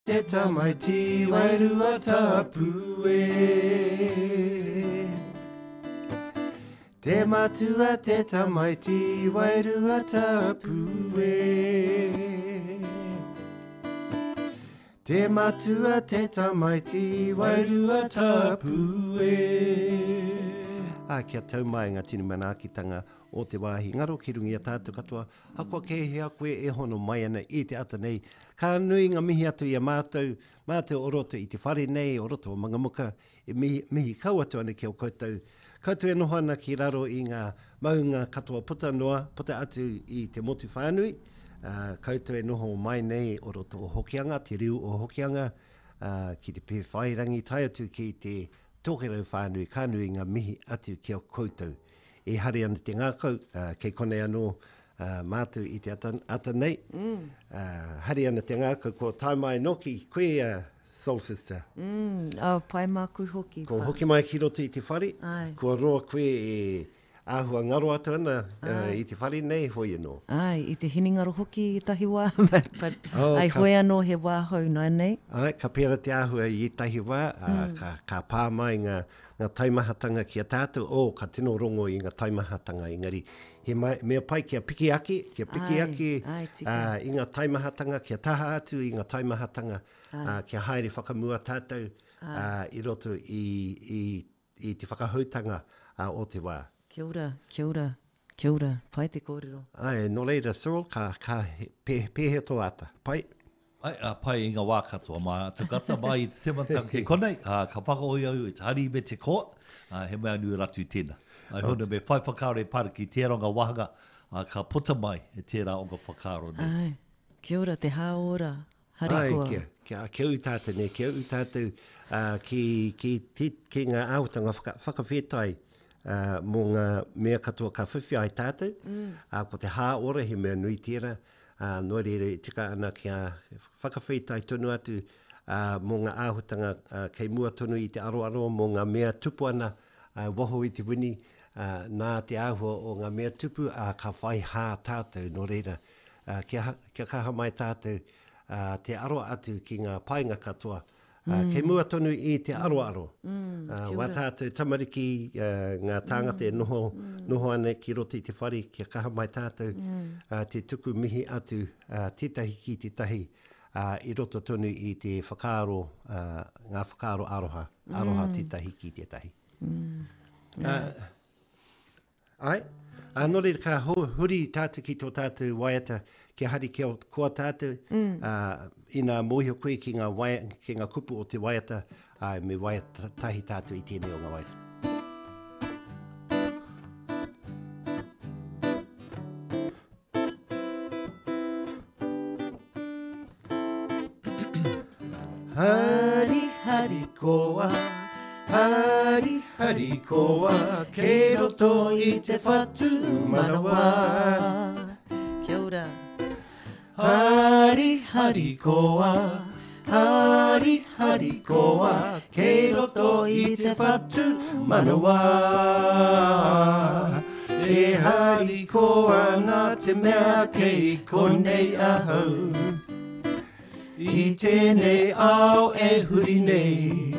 Te tamaiti wairua tapu e. Te matua te tamaiti wairua tapu e. Te matua te tamaiti wairua tapu e. Ā, kia tau mai ngā tini manaakitanga o te wāhi ngaro ki runga i a tātou katoa, hakoa kei hea koe e hono mai ana i te ata nei. Ka nui ngā mihi atu i a mātou, mātou o roto i te whare nei, o roto o Mangamuka, e mihi, mihi kau atu ana ki a koutou. Koutou e noho ana ki raro i ngā maunga katoa puta noa, puta atu i te motu whānui, ā, koutou e noho mai nei o roto o Hokianga, te riu o Hokianga, ā, ki te Pēwhairangi, tae atu ki te Tokerau whānui, ka nui ngā mihi atu ki a koutou. E hari ana te ngākau, ā, kei konei anō mātou i te ata, ata nei. Mm. Ā, hari ana te ngākau, kua tae mai nōki koe, uh, Soul Sister. Mm, oh, pai māku hoki. Kua hoki mai ki roto i te whare, Ai. kua roa koe e āhua ngaro atu ana uh, i te whare nei, hoi anō. Ai, i te hinengaro hoki i ētahi wā, but, but oh, ai, ka, hoi anō he wā hou nāianei. Ai, ka pērā te āhua i ētahi wā, mm. ka, ka pā mai ngā, ngā taimahatanga ki a tātou, oh, ka tino rongo i ngā taimahatanga, engari he mea pai kia piki ake, kia piki ake i ngā taimahatanga, kia taha atu i ngā taimahatanga, kia haere whakamua tātou i roto i, i, i te whakahoutanga o te wā. Kia ora, kia ora, kia ora, pai te kōrero. Āe, nō reira Cyril, ka, ka pēhea tō ata? Pai? Ai, a pai i nga wā katoa, mā atu kata, mai i te timatanga ki konei, ā, ka whakaoi au i te hari me te koa, ā, he mea nui ratu i tēnā. Ai hona me whai whakaaro e para ki tērā o nga wāhanga, ā, ka puta mai e tērā o nga whakaaro nei. Ai, kia ora te hā ora, harikoa. Ai, kia, kia, kia ū tātou nei, kia ū tātou, ā, ki, ki, ki, ki ngā āhuatanga whaka, whakawhetai, ā, mō ngā mea katoa ka whiwhi ai tātou, ā, ko te hā ora he mea nui tērā, ā, nō reira e tika ana kia whakawhētai tonu atu, ā, mō ngā āhuatanga, ā, kei mua tonu i te aroaro mō ngā mea tupu ana, ā, waho i te wini, ā, nā te āhua o ngā mea tupu, ā, ka whai hā tātou, nō reira, ā, kia, kia kaha mai tātou, ā, te aro atu ki ngā painga katoa, Ā, kei mua tonu i te aroaro. Ā, wā tātou tamariki, ā, ngā tāngata e noho, noho ana ki roto i te whare, kia kaha mai tātou, ā, te tuku mihi atu, ā, tētahi ki tētahi, ā, i roto tonu i te whakaaro, ā, ngā whakaaro aroha, aroha tētahi ki tētahi. Ā, Āe. Ā, nō reira ka huri tātou ki tō tātou waiata, kia hari kia koa tātou, ā, inā mōhio koe ki ngā waia, ki ngā kupu o te waiata, āe, me waiata tahi tātou i tēnei o ngā waiata. Hari hari koa, hari hari koa, kei roto i te whatu manawa. Kia ora. Hari hari koa, hari hari koa, kei roto i te whatu manawa. E hari koa nā te mea kei konei ahau. I tēnei ao e huri nei,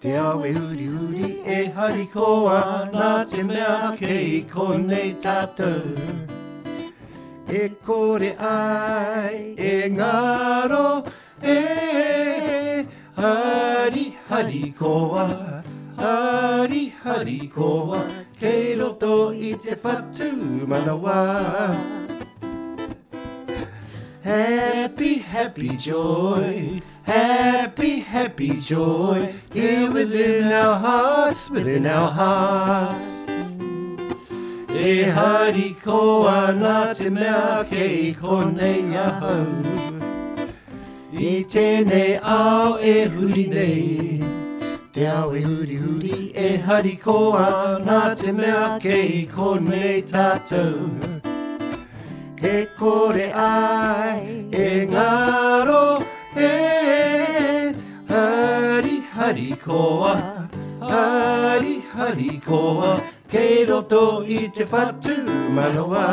te ao e hurihuri e harikoa nā te mea kei konei tātou. E kore ai e ngaro, e hari harikoa, hari harikoa, kei roto i te whatu manawa. Happy, happy joy, happy, happy joy, here within our hearts, within our hearts. E hariko ana te mea kei konei ahau. I tēnei ao e huri nei, te ao e huri huri e hariko ana te mea kei konei tātou. E kore ai e ngaro, e hari hari koa, hari hari koa, kei roto i te whatu manawa.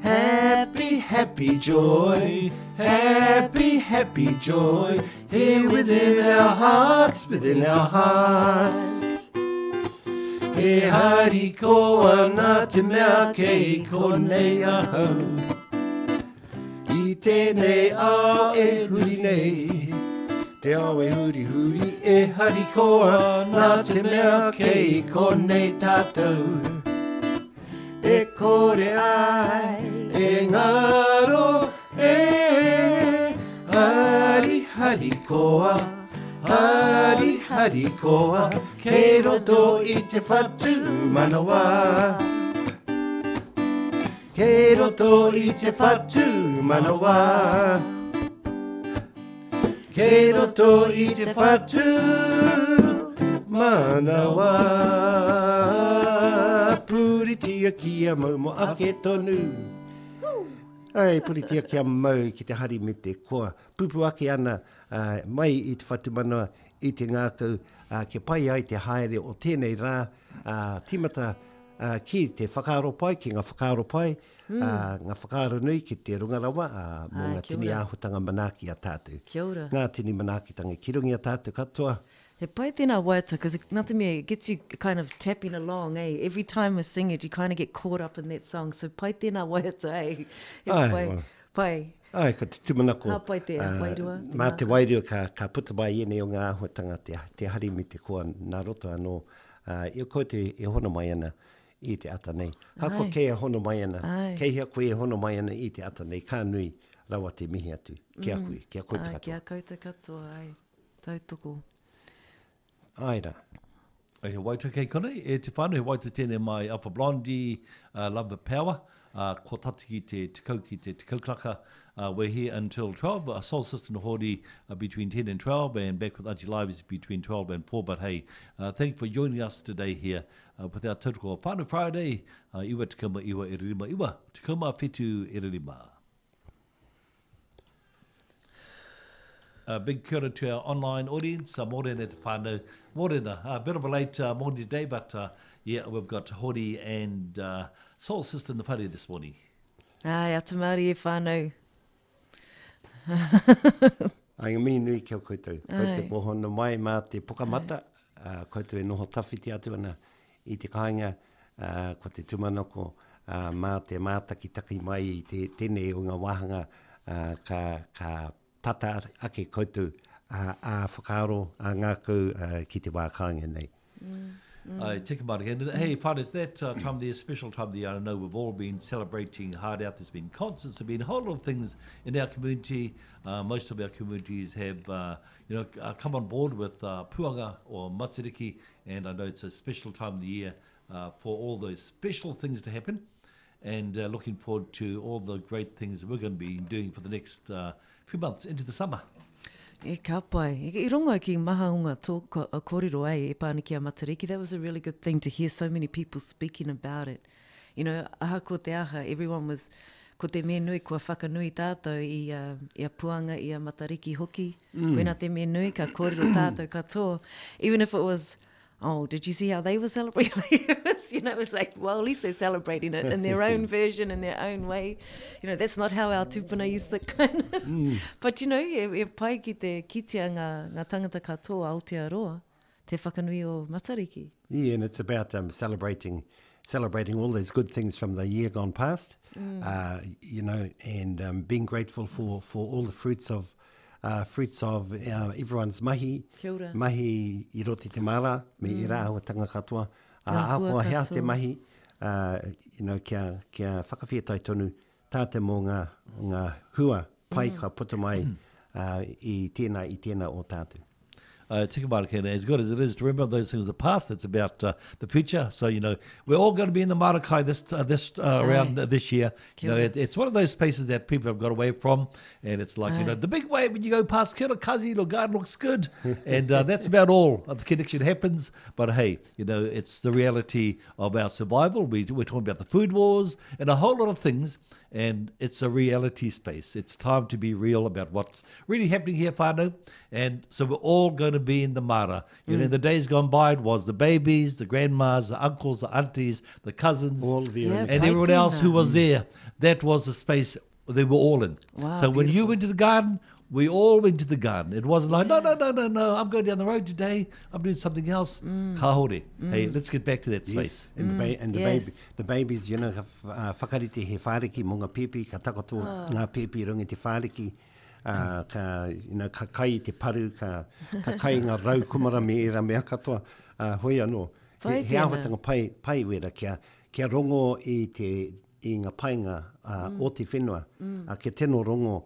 Happy, happy joy, happy, happy joy, here within our hearts, within our hearts. E hariko ana te mea kei konei ahau. I tēnei ao e huri nei, te ao e huri huri e harikoa nā te mea kei konei tātou. E kore ai e ngaro e hari harikoa, hari harikoa, kei roto i te whatu manawa. Kei roto i te whatu manawa. Kei roto i te whatu manawa. Puritia kia mau mo ake tonu. Ai, puritia kia mau ki te hari me te koa. Pupu ake ana uh, mai i te whatu manawa, i te ngākau, uh, kia pai ai te haere o tēnei rā, uh, tīmata ā, ki te whakaaro pai, ki ngā whakaaro pai, mm. ā, ngā whakaaro nui ki te runga rawa, ā, mō ngā tini āhuatanga manaaki a tātou. Kia ora. Ngā tini manaakitanga ki runga i a tātou katoa. He pai tēnā waiata, because nā te mea, it gets you kind of tapping along, eh? Every time we sing it, you kind of get caught up in that song. So pai tēnā waiata, eh? He Ai, pai, well. pai. Ai, ko te tūmanako, Hāpai te wairua, te mā te ngākau. wairua ka, ka puta mai ēnei o ngā āhuatanga te, te hari me te koa nā roto anō uh, i a koutou e hono mai ana i te ata nei. Ahakoa Ai. kei e hono mai ana, Ai. kei hea koe e hono mai ana i te ata nei, ka nui rawa te mihi atu ki a koe, ki a koutou Ai, ki katoa. a koutou katoa, ai. Tautoko. Ai rā. He waita kei konei, e te whānau, he waita tēnei mai Alpha Blondy, uh, Love the Power, uh, ko tata ki te tekau ki te tekau karaka. Uh, we're here until 12, uh, Soul Sister Nahori uh, between 10 and 12, and back with Auntie Live is between 12 and 4. But hey, uh, thank you for joining us today here uh, with our tautoko Whānau Friday, uh, iwa tekau ma iwa e rima, iwa tekau ma whitu e rima. A big kia ora to our online audience. Uh, mōrena te whānau. Mōrena. A bit of a late uh, morning today, but uh, yeah, we've got Hori and uh, Soul Sister in the whare this morning. Ai, ata Māori e whānau. Ai, ngā mihi nui ki a koutou. Koutou Ai. kua hono mai mā te pukamata, uh, koutou e noho tawhiti atu ana i te kāinga, uh, ko te tūmanako, uh, mā te mātakitaki mai i te, tēnei o ngā wāhanga, uh, ka, ka tata ake koutou ā whakaaro, ā ngākau ki te wā kāinga nei. Mm. Tika marika. And hey, whānau, it's that uh, time of the year, special time of the year. I know we've all been celebrating hard out. There's been concerts, there's been a whole lot of things in our community. Uh, most of our communities have, uh, you know, uh, come on board with uh, Puanga or Matariki, and I know it's a special time of the year uh, for all those special things to happen. And uh, looking forward to all the great things we're going to be doing for the next uh, few months into the summer. E ka pai. I rongo ki maha o ngā tō kōrero ai e pā ana ki a Matariki. That was a really good thing to hear so many people speaking about it. You know, ahakoa te aha, everyone was, ko te mea nui kua whakanui tātou i a, i a Puanga, i a Matariki hoki. Mm. Koina te mea nui, ka kōrero tātou katoa. Even if it was, oh, did you see how they were celebrating? it was, you know, it was like, well, at least they're celebrating it in their own version, in their own way. You know, that's not how our tupuna used to kind of. Mm. But, you know, e, e pai ki te kitea ngā, ngā tangata katoa Aotearoa, te whakanui o Matariki. Yeah, and it's about um, celebrating celebrating all those good things from the year gone past, mm. uh, you know, and um, being grateful for, for all the fruits of uh, fruits of uh, everyone's mahi, Kia ora. mahi i roto i te māra, me mm. ērā āhuatanga katoa. Uh, Ngā hua ahakoa hea te katoa. mahi, uh, you know, kia, kia whakawhētai tonu tātou mō ngā, ngā hua pai mm. ka puta mai uh, i tēnā, i tēnā o tātou. Uh, tika marika, and as good as it is to remember those things of the past, it's about uh, the future. So, you know, we're all going to be in the Marakai this uh, this uh, around uh, this year. You know, it, it's one of those spaces that people have got away from, and it's like, you know, the big way when you go past Kirikazi, your garden looks good, and uh, that's about all. The connection happens, but hey, you know, it's the reality of our survival. We, we're talking about the food wars and a whole lot of things, and it's a reality space. It's time to be real about what's really happening here, whānau. And so we're all going to be in the mara. You know, in the days gone by, it was the babies, the grandmas, the uncles, the aunties, the cousins, All there Yeah, in and everyone else who was there. That was the space They were all in. Wow, so when you beautiful. went to the garden, we all went to the garden. It wasn't like, no, no, no, no, no, I'm going down the road today. I'm doing something else. Kahore. Hey, let's get back to that space. Yes, and the, ba and the, yes. baby, the babies, you know, ka whakarite he whāriki mō ngā pēpi, ka takoto ngā pēpi runga i te whāriki, ka, you know, ka kai i te paru, ka, ka kai ngā rau kumara me era mea katoa, hoi anō. Pai He, he tēnā. āhuatanga pai, pai wera kia, kia rongo i te i ngā painga o te whenua, kia tino rongo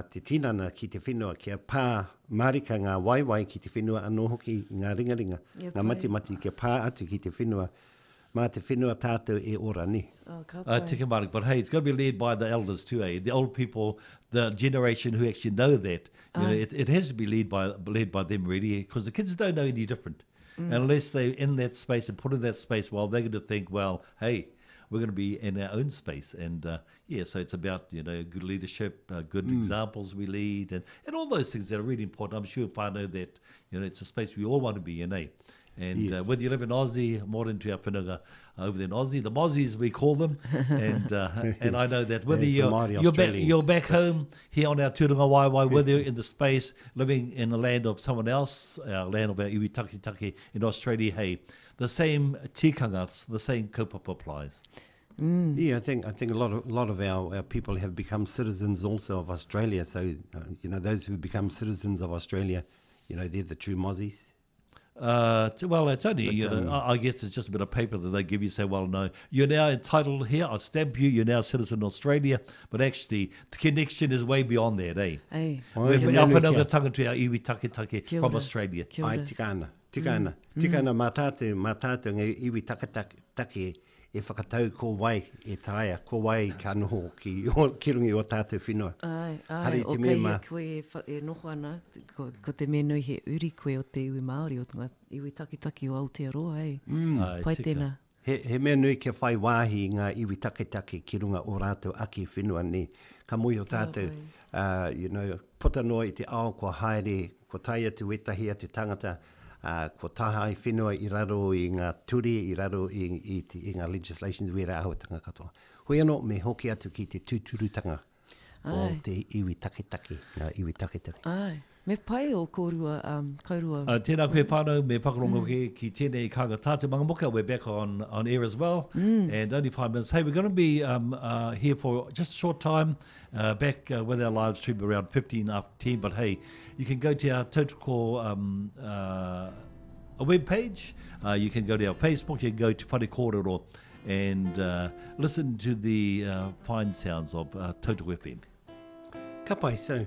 te tinana ki te whenua, kia pā marika ngā waiwai ki te whenua anō hoki i ngā ringaringa, Ia ngā pai. matimati kia pā atu ki te whenua, mā te whenua tātou e ora ni. Oh, ka pai. Tika marika, but hey, it's got to be led by the elders too, eh? The old people, the generation who actually know that. You know, it has to be led by led by them really, because the kids don't know any different. Unless they're in that space and put in that space, well, they're going to think, well, hey, we're going to be in our own space. And yeah, so it's about, you know, good leadership, good examples we lead, and all those things that are really important. I'm sure whānau that, you know, it's a space we all want to be in, eh? And Yes. whether you live in Aussie, more into our whenua over there in Aussie, the Mozzies we call them, and and I know that whether Yes, the you're, Māori you're, back, Australians. you're back home here on our tūranga waiwai, whether you're in the space living in the land of someone else, our land of our iwi taketake in Australia, hey, the same tikanga, the same kaupapa applies. Yeah, I think a lot of our people have become citizens also of Australia. So you know, those who become citizens of Australia, you know, they're the true Mozzies. Well, it's only, But, you know, I guess it's just a bit of paper that they give you, say, well, no, you're now entitled here, I'll stamp you, you're now a citizen of Australia, but actually the connection is way beyond that, eh? Ai. We're he our mea nui whanaunga kia. tangata, our iwi taketake Kia from ora. Australia. Kia ora. Ai, tika ana, tika ana. Tika ana, mā tātou, mā tātou ngā iwi taketake e whakatau ko wai e taea, ko wai ka noho ki, ki runga i o tātou whenua. Ai, ai, Hari o te mea kei mā. ia koe e, e noho ana, ko, ko te mea nui he uri koe o te iwi Māori, o te ngā iwi taketake o Aotearoa, ei. Ai, Pai tika. tēnā. He, he mea nui kia whai wāhi ngā iwi taketake ki runga o rātou ake whenua ni. Ka mōhio tātou, you know, puta noa i te ao kua haere, kua tae atu wetahi atu tangata, kua taha i whenua i raro i ngā ture, i raro i, i, i, i ngā legislations wera āhuatanga katoa. Hoi anō, me hoki atu ki te tūturutanga o Ai. te iwi taketake, ngā iwi taketake. Ai. Me pai o kōrua, kaurua. Tēnā koe whānau, me whakarongo mm. ki tēnei kānga tātou Mangamuka. We're back on air as well. And only 5 minutes. Hey, we're going to be here for just a short time, back with our live stream around 15 after 10. But hey, you can go to our Tautoko a web page. You can go to our Facebook. You can go to Whare Kōrero and listen to the fine sounds of Tautoko FM. Ka pai, so,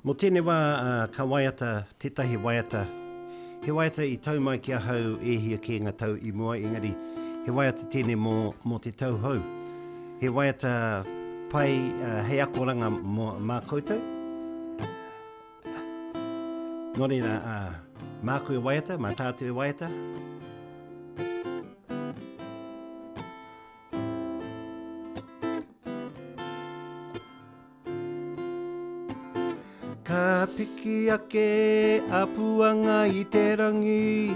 mō tēnei wā ka waiata, tētahi waiata. He waiata i tau mai ki ahau e hia kē ngā tau i mua, engari he waiata tēnei mō, mō te tau hou. He waiata pai hei akoranga mō, mā koutou. Nō reira, māku e waiata, mā tātou e waiata. Ka piki ake a puanga i te rangi,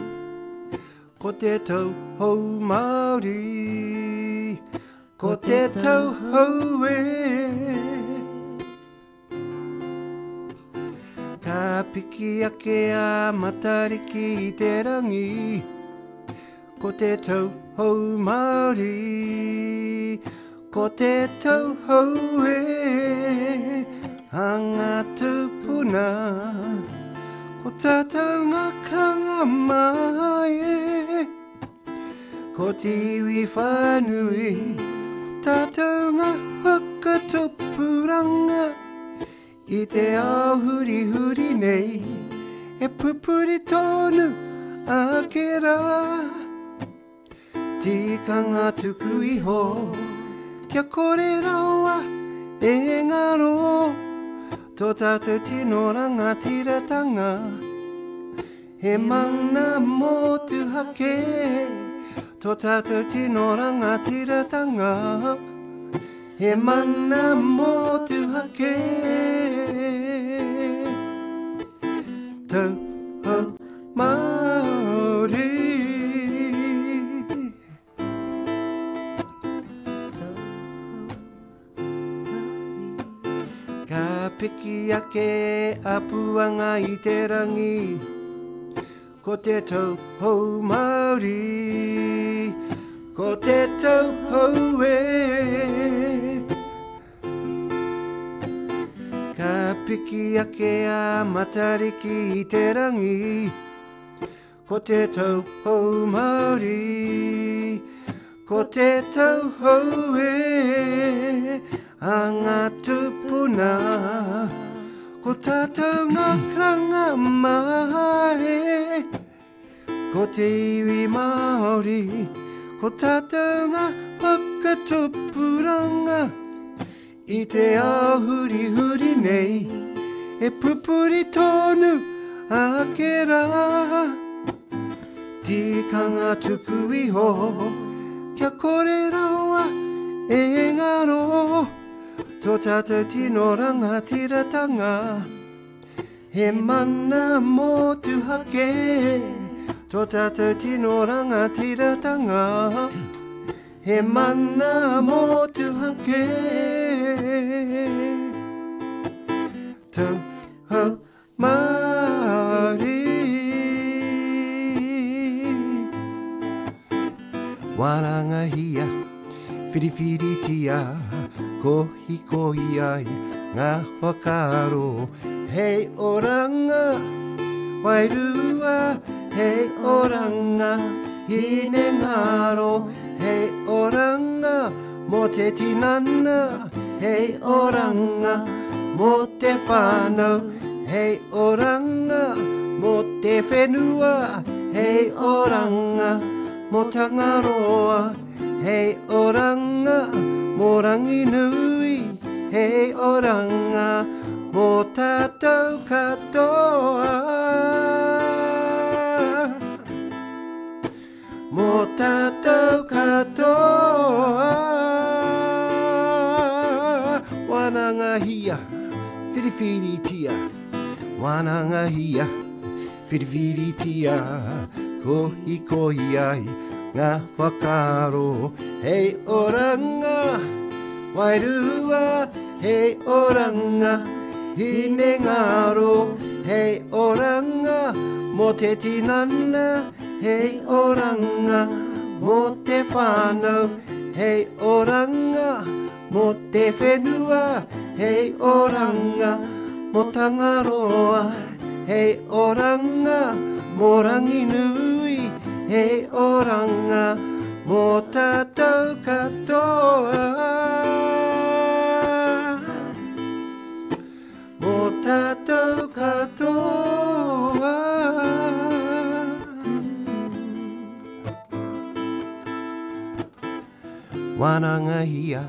ko te tau hou Māori, ko te tau hou e. Ka piki ake a Matariki i te rangi, ko te tau hou Māori, ko te tau hou e. A ngā tūpuna, ko tātou ngā karanga mai e. Ko te iwi whānui, ko tātou ngā whakatupuranga. I te ao huri huri nei, e pupuri tonu ake rā. Tikanga tuku iho, kia kore rawa e ngaro. Tō tātou tino rangatiratanga, he mana motuhake. Tō tātou tino rangatiratanga, he mana motuhake. Tau hou Māori. a Puanga i te rangi. Ko te tau hou Māori, ko te tau hou e. Ka piki ake a Matariki i te rangi, Ko te tau hou Māori, ko te tau hou e, A ngā tūpuna, ko tātou ngā karanga maha e. Ko te iwi Māori, ko tātou ngā whakatupuranga I te ao hurihuri nei, e pupuri tonu ake rā. Tikanga tuku iho, kia kore rawa e ngaro, tō tātou tino rangatiratanga. He mana motuhake tō tātou tino rangatiratanga. He mana motuhake. Tau hou Māori. Wānangahia, whiriwhiritia, kohikohi ai ngā whakaaro. Hei oranga wairua, hei oranga hinengaro, hei oranga mō te tinana, hei oranga mō te whānau, hei oranga mō te whenua, hei oranga mō Tangaroa, hei oranga mō Ranginui, hei oranga mō tātou katoa. Mō tātou katoa. Wānangahia, whiriwhiritia, wānangahia, whiriwhiritia, kohikohi ai ngā whakaaro. Hei oranga wairua, hei oranga hinengaro, hei oranga mō te tinana, hei oranga mō te whānau, hei oranga mō te whenua, hei oranga mō Tangaroa, hei oranga mō Ranginui, hei oranga mō tātou katoa. Mō tātou katoa. Wānangahia.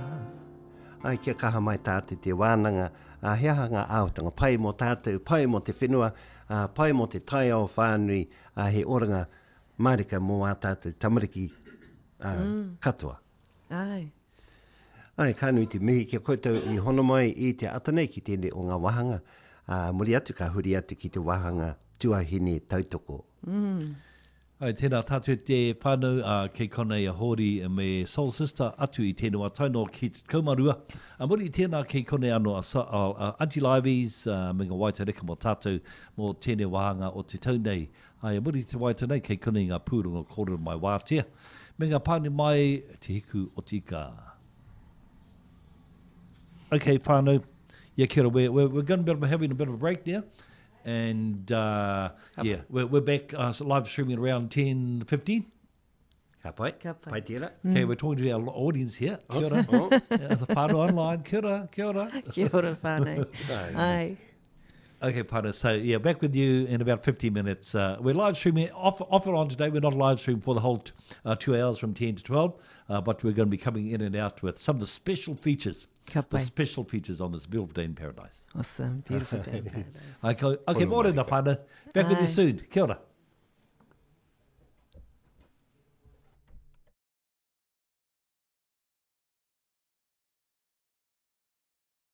Ai, kia kaha mai tātou te wānanga, ā, he aha ngā āhuatanga pai mō tātou, pai mō te whenua, ā, pai mō te taiao whānui, ā, he oranga mārika mō ā tātou tamariki, ā, katoa. Āe. Āe, ka nui te mihi ki a koutou i hono mai i te ata nei ki tēnei o ngā wāhanga. Ā, muri atu ka huri atu ki te wāhanga tuahine tautoko. Āe, tēnā tātou te whānau, ā, kei konei a Hōri me Soul Sister atu i tēnei wā tae noa ki te 12. Ā muri i tēnā kei konei anō a, a, a Aunty Livies, ā, me ngā waiata reka mō tātou mō tēnei wāhanga o te tau nei. Āe, muri i te waiata nei kei konei ngā pūrongo kōrero mai wātea me ngā pānui mai Te Hiku o te Ika. Okay, whānau, yeah, kia ora, we're, we're, we're going to be having a bit of a break now. And uh, yeah, we're, we're back uh, live streaming around 10.15. Ka pai. Ka pai. Pai tērā. Okay, we're talking to our audience here. Kia ora. Oh. Yeah, the whānau online. Kia ora, kia ora. Kia ora whānau. Ai. Okay, partner. So yeah, back with you in about 15 minutes. Uh, we're live streaming off, off and on today. We're not live streaming for the whole t- uh, two hours from 10 to 12, uh, but we're going to be coming in and out with some of the special features. Ka The pai. special features on this beautiful day in paradise. Awesome. Beautiful day in paradise. Okay, okay, morena, partner. Back with you Aye. soon. Kia ora.